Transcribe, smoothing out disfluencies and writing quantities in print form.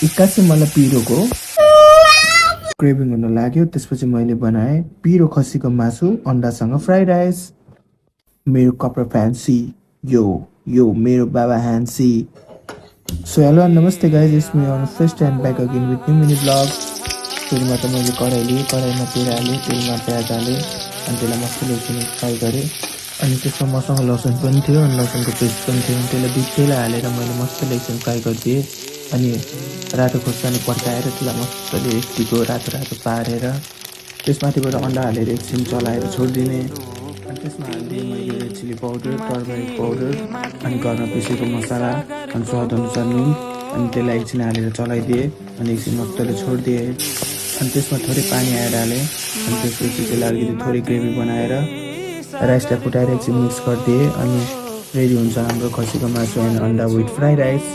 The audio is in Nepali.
एक्कासी मलाई पिरोको क्रेभिङ हुन लाग्यो। त्यसपछि मैले बनाएँ पिरो खसीको मासु अन्डासँग फ्राइड राइस। मेरो कपडा फ्यान्सी यो यो मेरो बाबा ह्यान्सी। सो हेलो एन्ड नमस्ते guys, it's me on first and back again with new mini blog. सुरुमा त मैले कराई लिएँ, कराईमा तेल हालेँ, तेलमा प्याज हालेँ अनि त्यसलाई मजाले एकछिन फ्राई गरेँ। अनि त्यसमा मसँग लसुन पनि थियो अनि लसुनको पेस्ट पनि थियो। त्यसलाई दुध तेल हालेर मैले मजाले एकछिन फ्राई गरिदिएँ। अनि रातो खोर्सानी पड्काएर त्यसलाई मजाले एकटिको रातो रातो पारेर त्यसमाथिबाट अन्डा हालेर एकछिन चलाएर छोडिदिने। अनि त्यसमा हालिदिएँ मैले red chilli powder, turmeric powder अनि घरमा पिसेको मसला अनि स्वादअनुसार नुन। अनि त्यसलाई एकछिन हालेर चलाइदिएँ अनि एकछिन मजाले छोडिदिएँ। अनि त्यसमा थोरै पानी हालेर हालेँ। अनि त्यसपछि त्यसलाई अलिकति थोरै ग्रेभी बनाएर राइसलाई फुटाएर एकछिन मिक्स गरिदिएँ। अनि रेडी हुन्छ हाम्रो खसीको मासु एन्ड अन्डा विथ फ्राइड राइस।